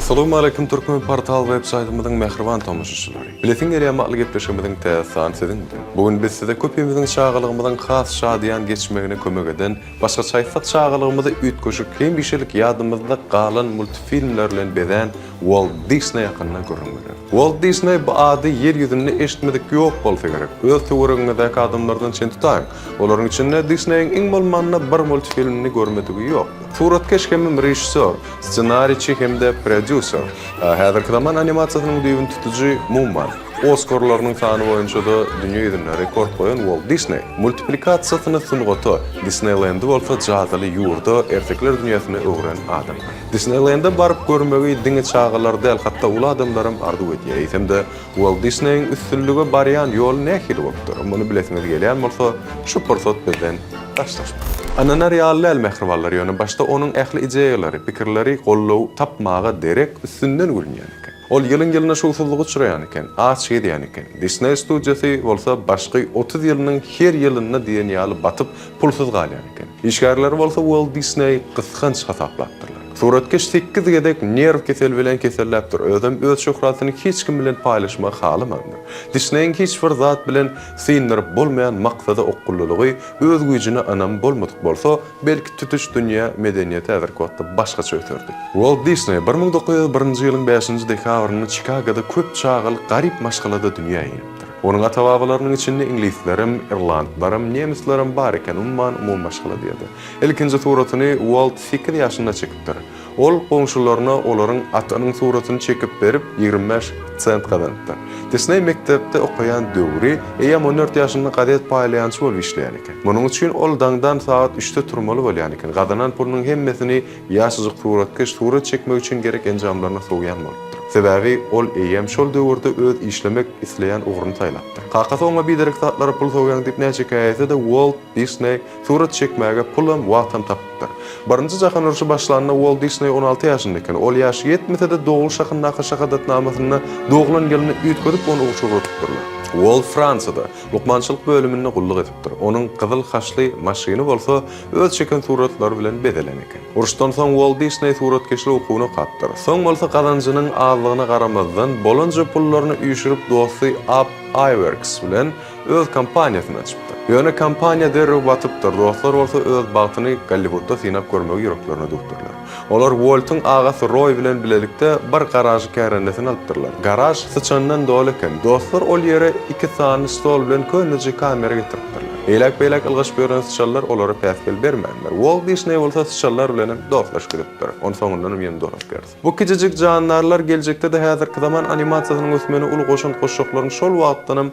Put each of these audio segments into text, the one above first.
Assalamualaikum Türkmen portal web saýtymyzyň mähriban tomaşaçylary. Bilesiň gelýärmi atly gepleşigimiziň täze sany siziň bilen. Bu gün biz size köpimiziň çagalygymyzyň has şadyýan geçmegine kömek eden, başgaça aýtsak çagalygymyzy üýtgeşik hemişelik ýadymyzda galan multfilmler bilen bezän Walt Disney hakynda gürrüň bereris. Walt Disney bu ady ýer ýüzünde eşitmedik ýok bolsa gerek. Öz töweregiňizdäki adamlardan çen tutaýyň. Olaryň içinde Disneýiň iň bolmanda bir multfilmini görmedigi ýokdur. Suratkeş hemem režissýor, ssenariçi hem-de prodýuser. Häzirki zaman animasiýasynyň düýbüni tutujy umuman, Oskarlarynyň sany boýunça-da dünýä ýüzünde rekord goýan Walt Disneý, multiplikasiýasyny sungata, Disneýlendi bolsa jadyly ýurda, ertekiler dünýäsine öwren adam. Disneýlende baryp görmegi diňe çagalar däl, hatda uly adamlaram arzuw edýär. Eýsem-de, Walt Disneýiň üstünlige barýan ýoly nähili bolupdyr? Muny bilesiňiz gelýän bolsa, şu pursat bizden daşlaşmaň. Ynanar ýaly däl, mähribanlar, ýöne başda onuň ähli ideýalary, pikirleri goldaw tapmaga derek üstünden gülünýän eken. Ol ýylyň-ýylyna şowsuzlyga uçraýan eken, aç gezýän eken. Disneý studiýasy bolsa başky 30 ýylynyň her ýylynda diýen ýaly batyp, pulsuz galýan eken. Işgärleri bolsa Walt Disneýi gysganç hasaplapdyrlar. Suratkeş sekiz gezek nerw keseli bilen keselläpdir, özem öz şöhratyny hiç kim bilen paýlaşmagy halamandyr. Disneýiň hiç bir zat bilen syndyryp bolmaýan maksada okgunlylygy, öz güýjüne ynamy bolmadyk bolsa, belki tutuş dünýä medeniýeti häzirki wagtda başgaça öserdi. Walt Disneý 1901-nji ýylyň bäşinji dekabrynda Çikagoda köp çagaly garyp maşgalada dünýä inipdir. Onuň ata-babalarynyň içinde iňlislerem, irlandlaram, nemislerem bar eken, umuman, umumy maşgala diýerdi. Ilkinji suratyny Uolt sekiz ýaşynda çekipdir. Ol goňşularyna olaryň atynyň suratyny çekip berip, 25 sent gazanypdyr. Disneý mekdepde okaýan döwri, eýýäm on dört ýaşynda gazet paýlaýançy bolup işleýän eken. Munuň üçin ol daňdan sagat üçde turmaly bolýan eken. Gazanan pulunyň hemmesini ýaşajyk suratkeş surat çekmek üçin gerek enjamlaryna sowýan bolupdyr. Sebäbi ol eýýäm şol döwürde öz işlemek isleýän ugruny saýlapdyr. Kakasy oňa biderek zatlara pul sowýaň diýip näçe käýese-de, Uolt Disneý Surat çekmäge pulam, wagtam tapypdyr. Birinji jahan urşy başlanda Uolt Disneý 16 ýaşynda eken. Ol ýaşy ýetmese-de dogluş hakyndaky şahadatnamasynda doglan ýylyny üýtgedip ony urşa ugradypdyrlar. Uolt Fransiýada lukmançylyk bölüminde gulluk edipdir. Onuň gyzyl haçly maşyny bolsa öz çeken suratlary bilen bezelen eken. Uruşdan soň Uolt Disneý suratkeşlik okuwyny okapdyr. Soň bolsa gazanjynyň azlygyna garamazdan bolanja pullaryny üýşürip dosty Ab Iwerks bilen öz kompaniýasyny açypdyr. Ýöne kompaniýa derrew batypdyr, dostlar bolsa öz bagtyny Golliwudda synap görmegi ýüreklerine düwüpdirler. Olar Uoltyň agasy Roý bilen bilelikde bir garažy kärendesine alypdyrlar. Garaž syçandan doly eken. Dostlar ol ýere iki sany stol bilen köneje kamera getiripdirler. Eýläk-beýläk ylgaşyp ýören syçanlar olara päsgel bermändir. Uolt Disneý bolsa syçanlar bilenem dostlaşyp gidipdir. Ony soňundanam ýene dolap beris. Bu kiçijik jandarlar geljekde-de häzirki zaman animasiýasynyň ösmegine uly goşant goşjaklaryny şol wagtdanam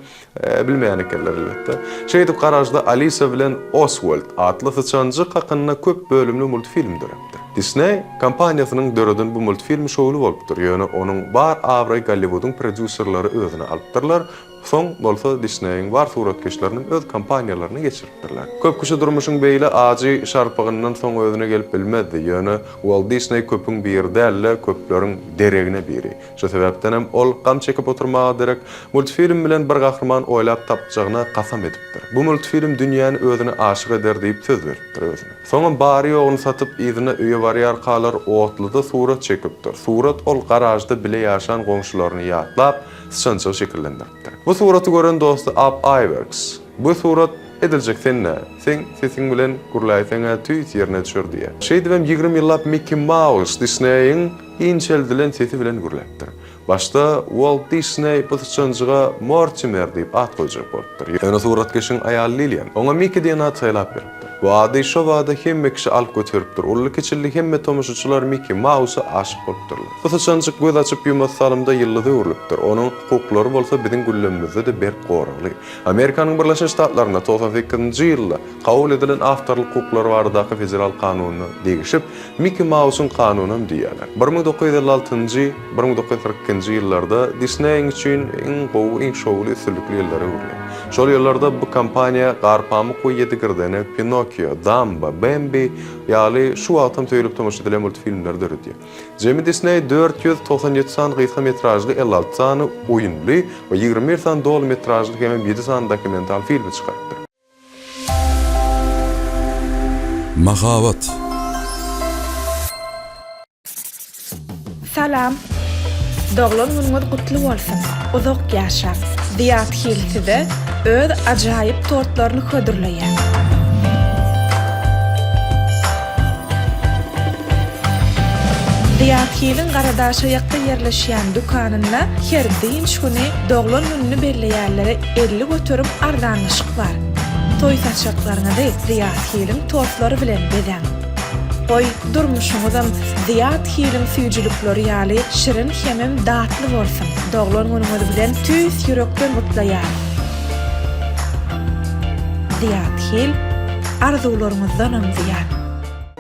Bilmeýän ekenler elbetde. Şeýdip garažda Alisa bilen Oswald atly syçanjyk hakynda köp bölümli multfilm döräpdir. Disney kompaniýasynyň döreden bu multfilmi şowly bolupdyr, ýöne onuň bar abraýy Golliwudyň prodýuserleri özüne alypdyrlar, soň bolsa Disneýiň bar suratkeşlerinem öz kompaniýalaryna geçiripdirler. Köp kişi durmuşyň beýle ajy şarpygyndan soň özüne gelip bilmezdi, ýöne Walt Disneý köpüň biri däl-de, köpleriň deregine biri. Şu sebäpdenem ol gam çekip oturmaga derek, multfilm bilen bir gahryman oýlap tapjagyna kasam edipdir. Bu multfilm dünýäni özüne aşyk eder diýip söz beripdir özüne. Soňam bary-ýoguny satyp yzyna öýe barýarkalar otluda surat çekipdir. Surat ol garažda bile ýaşan goňşularyny ýatlap, syçanjygy şekillendiripdir. Bu suraty gören dosty Ab Iwerks, Bu surat ediljek sen-dä, seň sesiň bilen gürläýseň-ä tüýs ýerine düşer diýýär. Şeýdibem 20 ýyllap Mikki Maus Disneýiň Inçeldilen sesi bilen gürläpdir. Başda Uolt Disneý bu syçanjyga Mortimer diýip at goýjak bolupdyr. Ýöne suratkeşiň aýaly Lilian oňa Miki diýen ady saýlap beripdir. Bu ady şo bada hemme kişi alyp göteripdir. Ully-kiçilli hemme tomaşaçylar Miki Mausa aşyk bolupdyrlar. Bu syçanjyk göz açyp-ýumasy salymda ýyldyza öwrülipdir. Onuň hukuklary bolsa biziň güllemimizde-de berk goragly. Amerikanyň Birleşen Ştatlarynda 98-nji ýylda kabul edilen awtorlyk hukuklary baradaky federal kanunyna degişip, Mikki Mausyň kanunam diýýärler. 1956-njy, 1942-nji ýyllarda Disneýiň üçin iň gowy, iň şowly, üstünlikli ýyllara öwrülýär. Şol ýyllarda bu kompaniýa Garpamyk we Ýedigirdene, Pinokio, Dumbo, Bambi ýaly şu wagtam söýlüp tomaşa edilýän multfilmleri döredýär. Jemi Disneý 497 sany gysga metražly, 56 sany oýunly we 21 sany doly metražly hemem 7 sany dokumental filmi çykarypdyr. Mahabat. Salam! Doglan günüňiz gutly bolsun! Uzak ýaşaň! Zyýat Hil size öz ajaýyp tortlaryny hödürleýär. Zyýat Hiliň Garadaşaýakda ýerleşýän dükanynda her dynç güni doglan gününi belleýänlere 50% arzanlaşyk bar. Toý saçaklaryňyzy Zyýat Hiliň tortlary bilen bezäň! Goý, durmuşyňyzam Zyýat Hiliň süýjülikleri ýaly şirin hemem datly bolsun! Doglan günüňiz bilen tüýs ýürekden gutlaýarys! Zyýat Hil, arzuwlaryňyzdanam zyýat!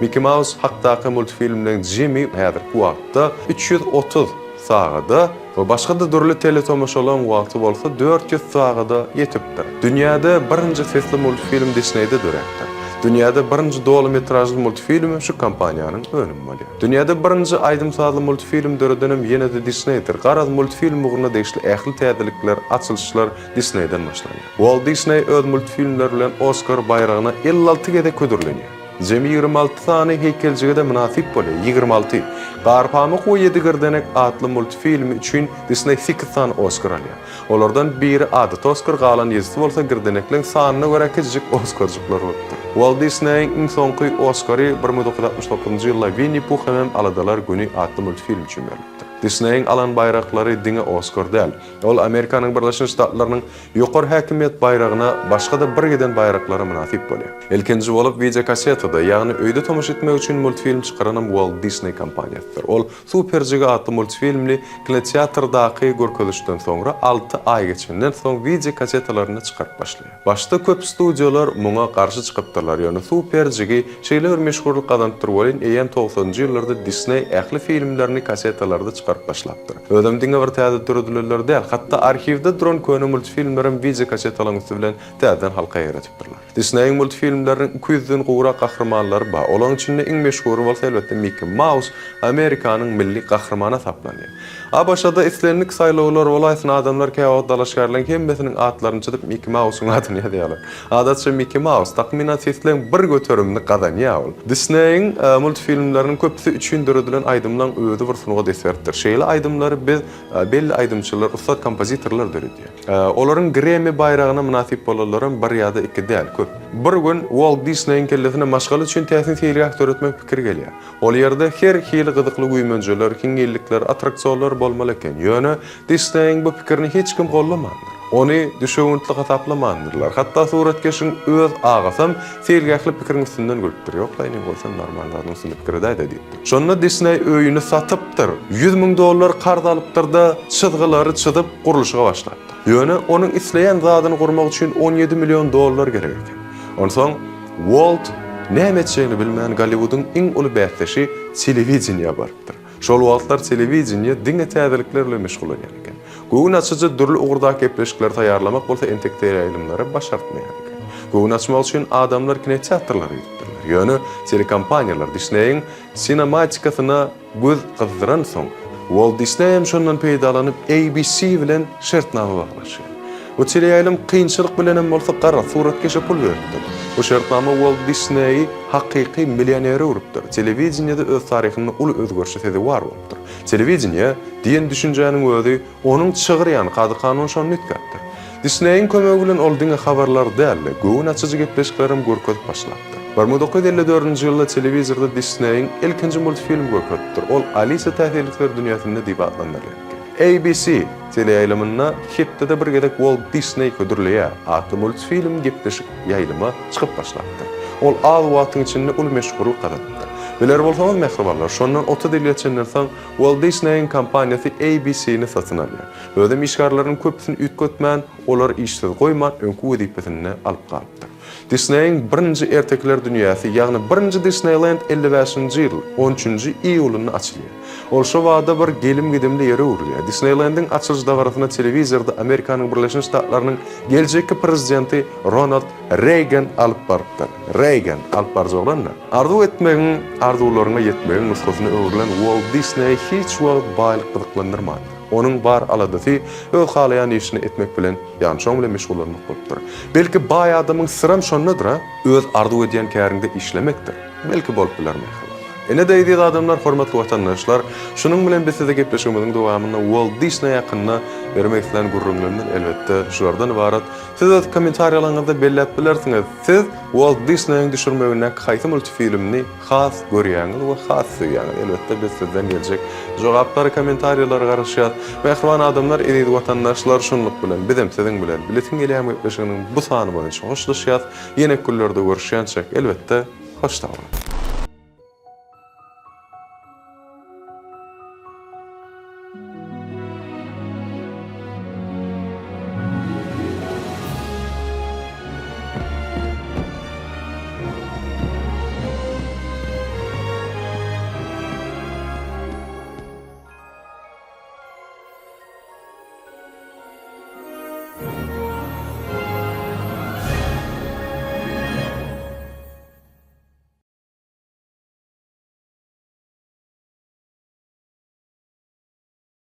Miki Maus hakdaky multfilmleň jemi häzirki wagtda 330 sagada we başga-da dürli teletomaşalaryň wagty bolsa 400 sagada ýetipdir. Dünýäde birinji sesli multfilm Disneýde döräpdir. Dünýäde birinji doly metražly multfilm hem şu kompaniýanyň önümi bolýar. Dünýäde birinji aýdym-sazly multfilm döredenem ýene-de Disneýdir. Garaz, multfilm ugruna degişli ähli täzelikler, açylyşlar Disneýden başlanýar. Walt Disneý öz multfilmleri bilen Oskar baýragyna 56 gezek hödürlenýär. Jemi 26 sany heýkeljige-de mynasyp bolýar. 26! Garpamyk we ýedi girdenek atly multfilmi üçin Disneý sekiz sany Oskar alýar. Olardan biri adaty Oskar, galan ýedisi bolsa girdenekleň sanyna görä kiçijik Oskarjyklar bolupdyr. Walt Disneýiň iň soňky Oskary 1969-njy ýylda Winni Puh hemem Aladalar güni atly multfilm üçin berlipdir. Disneýiň alan baýraklary diňe Oskar däl. Ol Amerikanyň Birleşen Ştatlarynyň Ýokary häkimiýet baýragyna başga-da bir giden baýraklara mynasyp bolýar. Ilkinji bolup wideokassetada, ýagny öýde tomaşa etmek üçin multfilm çykaranam Walt Disney kompaniýasydyr. Ol Superjigi atly multfilmini kinoteatrdaky görkezişden soňra alty aý geçenden soň wideokassetalaryny çykaryp başlaýar. Başda köp studiýalar muňa garşy çykypdyrlar, ýöne Superjigi şeýle bir meşhurlyk gazanypdyr welin, eýýäm togsanynjy ýyllarda Disney ähli filmlerini kassetalarda çykaryp başlapdyr. Özem diňe bir täze döredilenleri däl, hatda arhiwde duran köne multfilmlerem wideokassetalaryň üsti bilen täzeden halka ýaýradypdyrlar. Disneýiň multfilmleriniň iki ýüzden gowrak gahrymanlary bar. Olaryň içinde iň meşhury bolsa elbetde Mikki Maus, Amerikanyň milli gahrymany hasaplanýar. ABŞ-da islendik saýlawlar bolaýsyn adamlar käwagt dalaşgärleriň hemmesiniň atlaryny çyzyp Mikki Mausyň adyny ýazýarlar. Adatça Mikki Maus, takmynan sesleň bir göterimini gazanýar ol. Disneýiň multfilmleriniň köpüsi üçin döredilen aýdymlaň özi bir sungat eseridir. Şeýle aýdymlary biz belli aýdymçylar, ussat kompozitorlar döredýär. Olaryň Gremmi baýragyna mynasyp bolanlaram bir ýa-da iki däl, köp. Bir gün Uolt Disneýiň kellesine maşgala üçin täsin seýilgäh döretmek pikiri gelýär. Ol ýerde her hili gyzykly güýmenjeler, hiňňillikler, attraksionlar bolmaly eken. Ýöne Disneýiň bu pikirini hiç kim goldamandyr. Ony düşewüntli hasaplamandyrlar. Hatda suratkeşiň öz agasam seýilgähli pikiriň üstünden gülüpdir. Ýok-la, inim, goý sen normal zadyň üstünde pikir edäý-dä diýipdir. Şonda Disneý öýüni satypdyr, 100 müň dollar karz alypdyr-da, çyzgylary çyzyp, gurluşyga başlapdyr. Ýöne onuň isleýän zadyny gurmak üçin 17 million dollar gerek eken. Onsoň Uolt näme etjegini bilmän Golliwudyň iň uly bäsdeşi telewideniýä barypdyr. Şol wagtlar telewideniýe diňe täzelikler bilen meşgullanýan eken. Göwün açyjy dürli ugurdaky gepleşikleri taýýarlamak bolsa entek teleýaýlymlara başartmaýan eken. Göwün açmak üçin adamlar kinoteatrlara gidipdirler. Ýöne telekompaniýalar Disneýiň sinematikasyna göz gyzdyransoň, Walt Disneý hem şondan peýdalanyp ABC bilen şertnama baglaşýar. Bu teleýaýlym kynçylyk bilenem bolsa gara suratkeşe pul beripdir. Bu şertnama Walt Disneýi hakyky millionere öwrüpdir. Telewideniýede öz taryhynda uly özgerişe sezewar bolupdyr. Telewideniýe diýen düşünjäniň özi onuň çygry ýaly kada-kanun şonda üýtgäpdir. Disneýiň kömegi bilen ol diňe habarlary däl-de, göwün açyjy gepleşiklerem görkezip başlapdyr. 1954-nji ýylda telewizorda Disneýiň ilkinji multfilmi görkezipdir. Ol Alisa täsinlikler dünýäsinde diýip atlandyrylýan eken. ABC teleýaýlymynda hepdede bir gezek Walt Disneý hödürleýär atly multfilm gepleşik ýaýlyma çykyp başlapdyr. Ol az wagtyň içinde uly meşhurlyk gazanypdyr. Biler bolsaňyz, mähribanlar, şondan 30 ýyl geçenden soň Walt Disneýiň kompaniýasy ABC-ni satyn alýar. Özem işgärleriniň köpüsini üýtgetmän, olary işsiz goýman, öňki wezipesinde alyp galypdyr. Disneýiň birinji ertekiler dünýäsi, ýagny birinji Disneýlend 55-nji ýyl on üçünji iýulynda açylýar. Ol şo bada bir gelim-gidimli ýere öwrülýär. Disneýlendiň açylyş dabarasyna telewizorda Amerikanyň Birleşen Ştatlarynyň geljekki prezidenti Ronald Reýgan alyp barypdyr. Reýgan, alyp baryjy oglan-da. Arzuw etmegiň, arzuwlaryňa ýetmegiň nusgasyna öwrülen Uolt Disneýi hiç wagt baýlyk gyzyklandyrmandyr. Onuň bar aladasy öz halaýan işini etmek bilen, ýagny şoň bilen meşgullanmak bolupdyr. Belki baý adamyň syram şondadyr-a? Öz arzuw edýän käriňde işlemekdir. Belki bolup biler mähribanlar. Ine-de eziz adamlar, hormatly watandaşlar, şunuň bilen biz size gepleşigimiziň dowamynda Walt Disney hakynda bermek islän gürrüňlerimiz elbetde şulardan ybarat. Siz öz kommentariýalaryňyzda belläp bilersiňiz, siz Walt Disneýiň düşürmegindäki haýsy multifilmini has görýäňiz we has söýýäňiz? Elbetde biz sizden geljek jogaplary, kommentariýalary garaşýas. Mähriban adamlar, eziz watandaşlar, şunluk bilen bizem siziň bilen Bilesiň gelýärmi gepleşiginiň bu sany boýunça hoşlaşýas. Ýene günlerde görüşýänçäk, elbetde, hoş sag boluň!